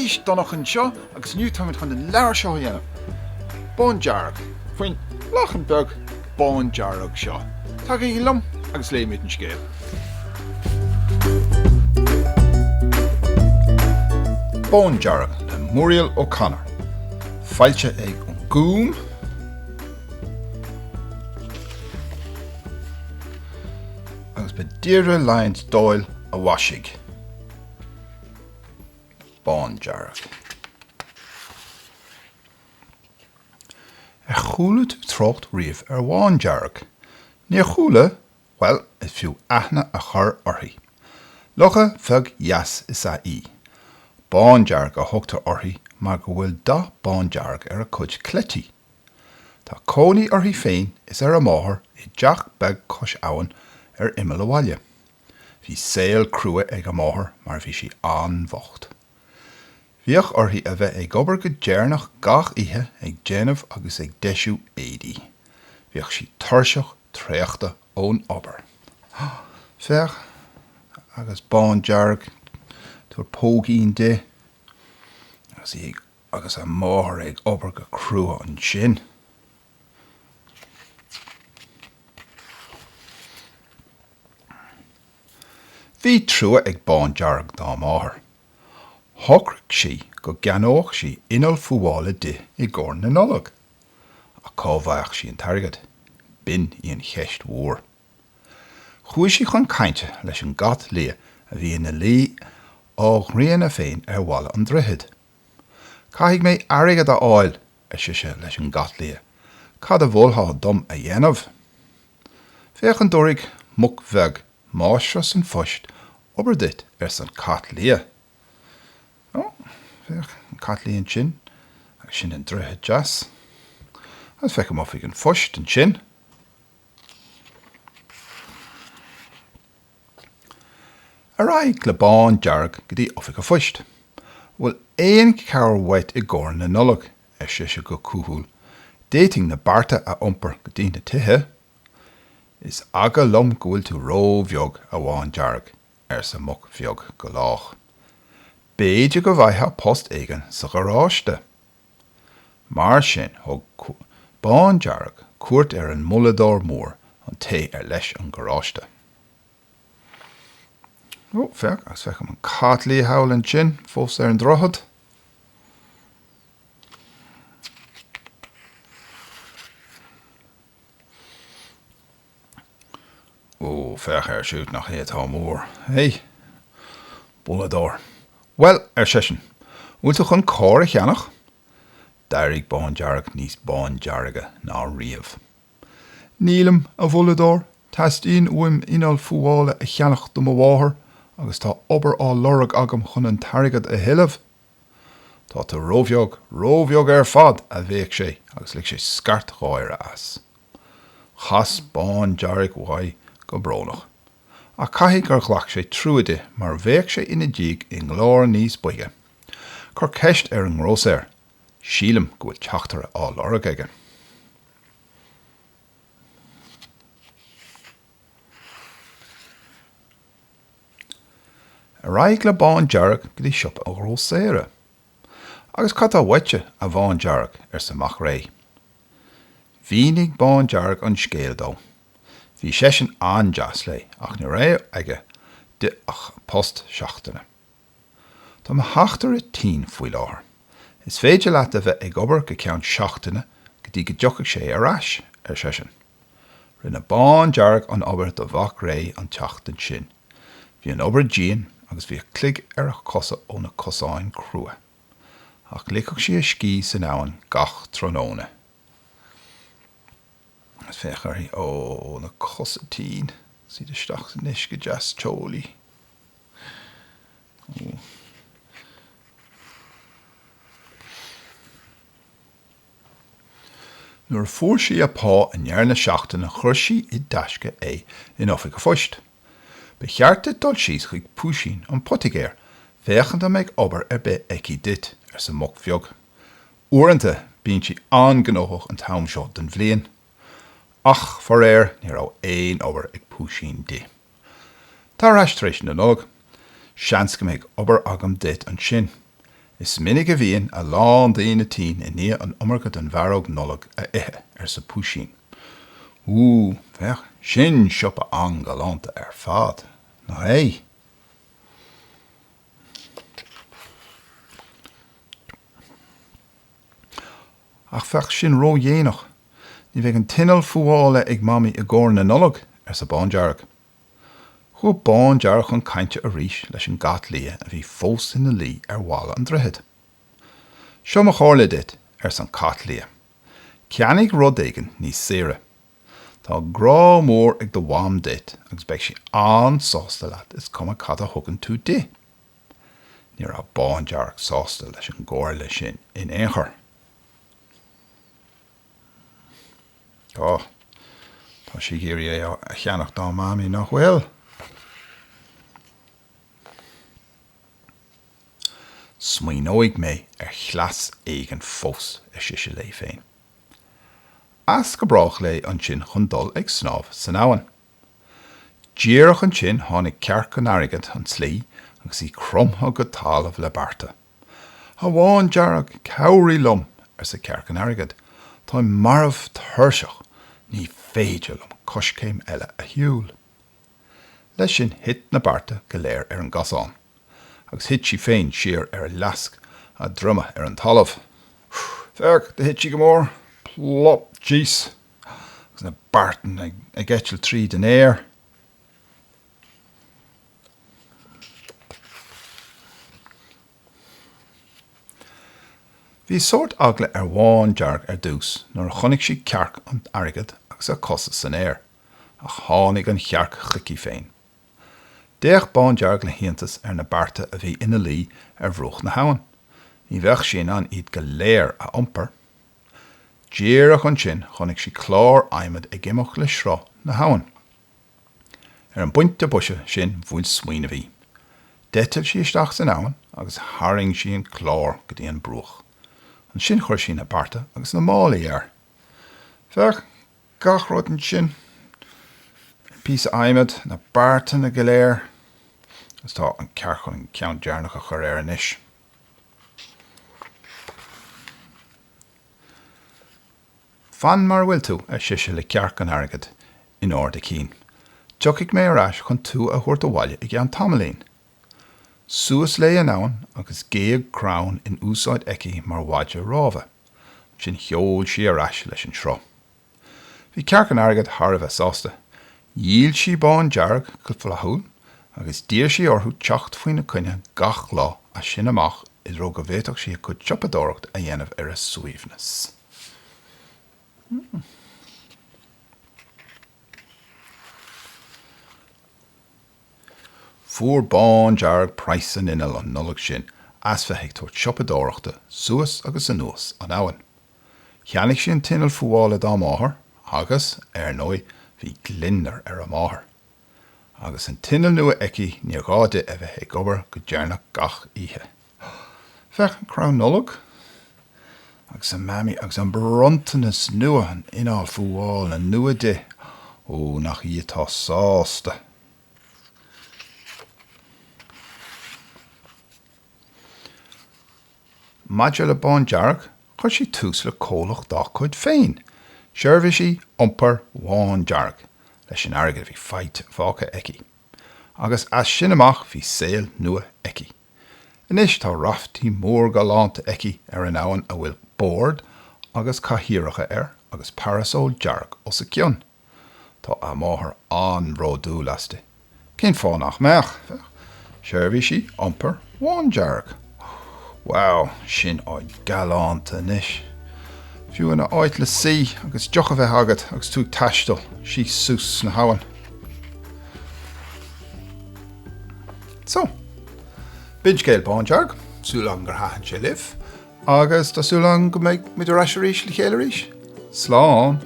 Arís Donncha anseo agus inniu táimid chun an leabhar seo a dhéanamh. Bándearg, faoin lachan beag bándearg seo. Tagaigí liom agus léifimid an scéal. Bándearg le Muriel O'Connor. Foilsithe ag An Gúm. Agus ba Deirdre Lyons Doyle a mhaisigh. Bándearg. Ar chuala tú trácht riamh ar Bhándearg? Níor chuala? Bhuel, is fiú aithne a chur uirthi. Lucha bheag dheas is ea í. Bándearg a thugtar uirthi mar go bhfuil dath bándearg ar a cuid cleití. Tá cónaí uirthi féin is ar a máthair i dteach beag cois abhann ar imeall an bhaile. Bhí saol crua ag a máthair mar bhí sí an-bhocht. Bhíodh uirthi a bheith ag obair go deireanach gach oíche ag déanamh agus ag deisiú éadaí. Bhíodh sí tuirseach traochta ón obair. Féach, agus Bándearg, tabhair póigín di, agus í ag agus a máthair ag obair go crua ansin. Bhí trua ag Bándearg dá máthair. Shocraigh sí go gceannódh sí inneall fuála di i gcomhair na Nollag. Ach cá bhfaigheadh sí an t-airgead? B'in í an cheist mhór. Chuaigh sí chun cainte leis an gcat liath a bhí ina luí á ghrianadh féin ar bhalla an droichid. Caithfidh mé airgead a fháil! ar sise leis an gcat liath. Cad a mholfá dom a dhéanamh? Féach an dtabharfaidh muc bheag, máistreás an phoist, obair duit, arsa an cat liath. Ó, féach, an cat liath ansin, agus sin an droichead deas. Agus feicim oifig an phoist ansin. Ar aghaidh le Bándearg go dtí Oifig an Phoist. An bhfuil aon chabhair uait i gcomhair na Nollag? ar sise go cúthail. D'fhéadfainn na bearta a iompar go dtí na tithe. Is eagal liom go bhfuil tú ró-bheag, a Bhándearg, arsa Muc Bheag go lách. B'fhéidir go bhfaighfeá post éigin sa gharáiste. Mar sin, thug Bándearg cuairt ar an mBulladóir Mór, an té ar leis an garáiste. Ó, féach, agus feicim an cat liath thall ansin, fós ar an droichead. Ó, féach air siúd, nach é atá mór. Hé, Bulladóir. Bhuel, ar seisean, an bhfuil tú chun carr a cheannach? D'éirigh Bándearg níos bándearga ná riamh. Nílim, a Bhulladóir. Teastaíonn uaim inneall fuála a cheannach do mo mháthair agus tá obair á lorg agam chun an t-airgead a thuilleamh. Tá tú róbheag, róbheag ar fad, a bhéic sé agus lig sé scairt gháire as. Chas Bándearg uaidh go brónach. Ach caithfidh gur ghlac sé trua di mar bhéic sé ina diaidh i nglór níos boige. Cuir ceist ar an ngrósaer. Sílim go bhfuil teachtaire á lorg aige. Ar aghaidh le Bándearg go dtí siopa an ghrósaera. Agus cad tá uaitse, a Bhándearg? arsa Mac Réidh. Mhínigh Bándearg an scéal dó. Bhí seisean an-deas léi ach ní raibh aige di ach post seachtaine. Tá mo theachtaire tinn faoi láthair. Is féidir leat a bheith ag obair go ceann seachtaine go dtí go dtiocfaidh sé ar ais, ar seisean. Rinne Bándearg an obair do Mhac Réidh an tseachtain sin. Bhí an obair dian agus bhíodh cloig ar a cosa ó na cosáin crua. Ach ligfeadh sí a scíth san abhainn gach tráthnóna. Agus féach uirthi, ó, na cosa tinn, agus iad isteach san uisce deas teolaí. Nuair a fuair sí a pá i ndeireadh na seachtaine chuir sí i dtaisce é in oifig an phoist. Ba cheart duit dul síos chuig Puisín an poitigéir féachaint an mbeidh obair ar bith aici duit, arsa Muc Bheag. Uaireanta bíonn sí an-ghnóthach an t-am seo den bhliain. Ach, faraor, ní raibh aon obair ag Puisín di. Tar ar ais tar éis na Nollag. Seans go mbeidh obair agam duit ansin. Is minic a bhíonn a lán daoine tinn i ndiaidh an iomarca den mharóg Nollag a ithe, arsa Púisín. Úúú, féach, sin siopa an-ghalánta ar fad, nach é? Ach bheadh sin ródhéanach. Ní bheidh an t-inneall fuála ag Mamaí i gcomhair na Nollag, arsa Bándearg. Chuaigh Bándearg chun cainte arís leis an gcat liath a bhí fós ina luí ar bhalla an droichid. Seo mo chomhairle duit, arsa an cat liath. Ceannaigh rud éigin níos saoire. Tá grá mór ag do mham duit agus beidh sí an-sásta leat is cuma cad a thugann tú di. Ní raibh Bándearg sásta leis an gcomhairle sin in aon chor. Tá. Tá sí ag iarraidh é a cheannach dá mamaí, nach bhfuil? Smaoineoidh mé ar chleas éigin fós, ar sise léi féin. As go brách léi ansin chun dul ag snámh san abhainn. Díreach ansin tháinig Cearc an Airgid an tslí agus í cromtha go talamh le bearta. A Bhándearg, cabhraigh liom, arsa Cearc an Airgid, táim marbh tuirseach, ní féidir liom coiscéim eile a shiúl. Leis sin thit na bearta go léir ar an gcosán, agus thit sí féin siar ar fhleasc a droma ar an talamh. Féach, do thit sí go mór, plop, jeez, agus na bearta ag eitilt tríd an aer. Bhí sórt eagla ar Bhándearg ar dtús nuair a chonaic sí Cearc an Airgid agus a cosa san aer, ach tháinig an chearc chuici féin. D'fhéach Bándearg le hiontas ar na bearta a bhí ina luí ar bhruach na habhann. Ní bheadh sí in ann iad go léir a iompar. Díreach ansin chonaic sí clár adhmaid ag imeacht le sruth na habhann. Ar an bpointe boise sin bhuail smaoineamh í. D'eitil sí isteach san abhainn agus tharraing sí an clár go dtí an bruach. Ansin chuir sí na bearta agus na málaí air. Féach, gach rud ansin, an píosa adhmaid, na beartanna go léir, agus tá an cearc chun an ceann deireanach a chur air anois. Fan mar a bhfuil tú, ar sise le Cearc an Airgid in ard a cinn. Tiocfaidh mé ar ais chun tú a thabhairt abhaile i gceann tamaillín. Suas léi an abhainn agus géag crann in úsáid aici mar mhaide rámha. Ansin sheol sí ar ais leis an sruth. Bhí Cearc an Airgid thar a bheith sásta. Dhíol sí Bándearg go flaithiúil agus d'iarr sí orthu teacht faoina coinne gach lá as sin amach i dtreo go bhféadfadh sí a cuid siopadóireachta a dhéanamh ar a suaimhneas. Fuair Bándearg praghas an innill an Nollaig sin as bheith ag tabhairt siopadóireachta suas agus anuas an abhainn. Cheannaigh sí an t-inneall fuála dá máthair agus, ar ndóigh, bhí gliondar ar a máthair. Agus an t-inneall nua aici níor ghá di a bheith ag obair go deireanach gach oíche. Féach an crann Nollag agus a Mamaí agus an bronntanas nua, an inneall fuála nua di. Ó, nach í atá sásta! Maidir le Bándearg, chuir sí tús le comhlacht dá cuid féin, Seirbhísí Iompair Bhándearg, leis an airgead a bhí faighte, fágtha aici. Agus as sin amach bhí saol nua aici. Anois tá raftaí mór galánta aici ar an abhainn a bhfuil bord agus cathaoireacha air agus parasól dearg os a cionn. Tá a máthair an-bhródúil aisti. Cén fáth nach mbeadh? Féach, Seirbhísí Iompair Bhándearg. Wow, sin áit galánta anois. Fiú ina áit le suí agus deoch a bheith agat agus tú ag taisteal síos suas na habhann. So, b'in scéal Bándearg, súil agam gur thaitin sé libh, agus tá súil agam go mbeidh muid ar ais arís le chéile arís. Slán!